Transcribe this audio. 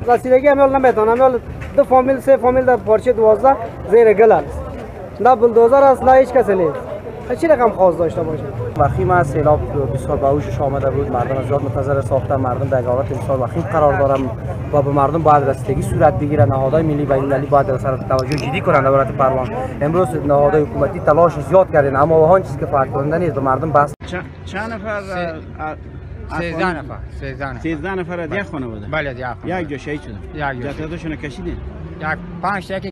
رسیدگی همیال نمیتونم، همیال 2 فامیل 3 فامیل در پارچه 12 زیر گل است، نه بلدوزر است نه هیچ کسی نیست. چی رقم خواست داشته باشه؟ وخیم است، سیلاب بسیار به اوجش آمده بود، مردم زیاد منتظر ساخته، مردم در حالت بسیار وخیم قرار دارم و به مردم باید رسیدگی صورت بگیره. نهادهای ملی و بین‌المللی باید در سر توجه جدی کنند در ولایت پروان. امروز نهادهای حکومتی تلاش زیاد کردن، اما آن چیزی که فعال کننده نیست. به مردم بس. چند نفر؟ 13 نفر. 13 نفر از یک خانواده؟ بله، از یک خانواده. یک جا شهید شدن. یک جا. جسدشون کشیدین؟ یک 5 تا.